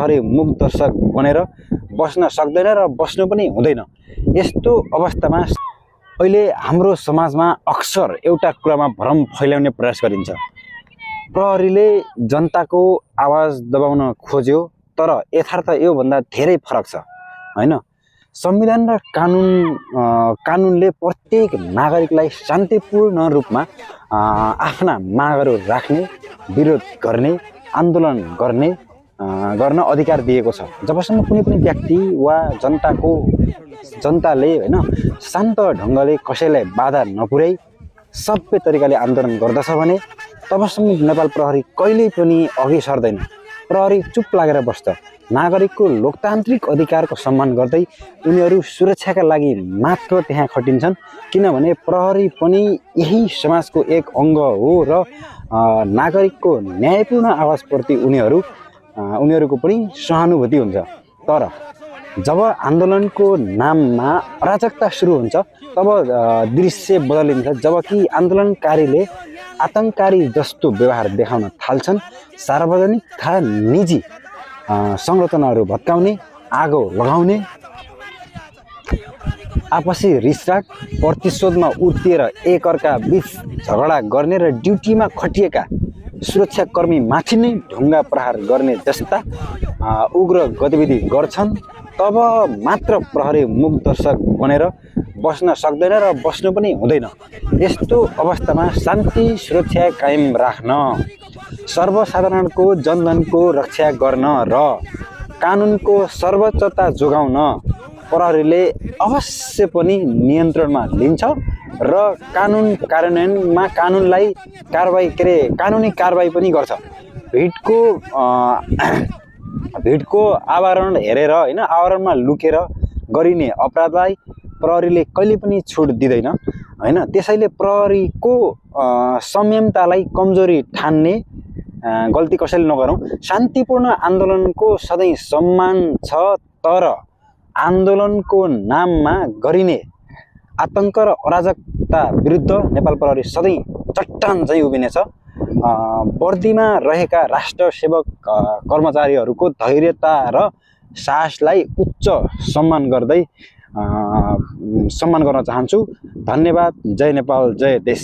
प्रहरी मुख दर्शक बनेर बस्न सक्दैन र बस्नु पनि हुँदैन। यस्तो अवस्थामा अहिले हाम्रो समाजमा अक्सर एउटा कुरामा भ्रम फैलाउने प्रयास गरिन्छ। प्रहरीले जनताको आवाज दबाउन खोज्यो, तर यथार्थ योभन्दा धेरै फरक छ हैन। संविधान र कानुनले प्रत्येक नागरिकलाई शान्तिपूर्ण रूपमा आफ्ना मागहरू राख्ने, विरोध गर्ने, आन्दोलन गर्न अधिकार दिएको छ। जबसम्म कुनै पनि व्यक्ति वा जनताले हैन शान्त ढङ्गले कसैलाई बाधा नपुर्याई सभ्य तरिकाले आन्दोलन गर्दछ भने तबसम्म नेपाल प्रहरी कहिल्यै पनि अघि सर्दैन। प्रहरी चुप लागेर बस्छ। नागरिकको लोकतान्त्रिक अधिकारको सम्मान गर्दै उनीहरू सुरक्षाका लागि मात्र त्यहाँ खटिन्छन्, किनभने प्रहरी पनि यही समाजको एक अङ्ग हो र नागरिकको न्यायपूर्ण आवाजप्रति उनीहरूको पनि सहानुभूति हुन्छ। तर जब आन्दोलनको नाममा अराजकता सुरु हुन्छ तब दृश्य बदलिन्छ। जबकि आन्दोलनकारीले आतङ्ककारी जस्तो व्यवहार देखाउन थाल्छन्, सार्वजनिक तथा निजी संरचनाहरू भत्काउने, आगो लगाउने, आपसी रिसराग प्रतिशोधमा उत्तिएर एकअर्का बीच झगडा गर्ने र ड्युटीमा खटिएका सुरक्षाकर्मी माथि नै ढुङ्गा प्रहार गर्ने जस्ता उग्र गतिविधि गर्छन्, तब मात्र प्रहरी मुख दर्शक बनेर बस्न सक्दैन र बस्नु पनि हुँदैन। यस्तो अवस्थामा शान्ति सुरक्षा कायम राख्न, सर्वसाधारणको जनधनको रक्षा गर्न र कानुनको सर्वोच्चता जोगाउन प्रहरीले अवश्य पनि नियन्त्रणमा लिन्छ र कानुनी कारबाही पनि गर्छ। भिडको आवरण हेरेर हैन, आवरणमा लुकेर गरिने अपराधलाई प्रहरीले कहिले पनि छुट दिँदैन हैन। त्यसैले प्रहरीको संयमतालाई कमजोरी ठान्ने गल्ती कसैले नगरौँ। शान्तिपूर्ण आन्दोलनको सधैँ सम्मान छ, तर आन्दोलनको नाममा गरिने आतङ्क र अराजकता विरुद्ध नेपाल प्रहरी सधैँ चट्टान चाहिँ उभिनेछ। वर्दीमा रहेका राष्ट्र सेवक कर्मचारीहरूको धैर्यता र साहसलाई उच्च सम्मान गर्न चाहन्छु। धन्यवाद। जय नेपाल, जय देश।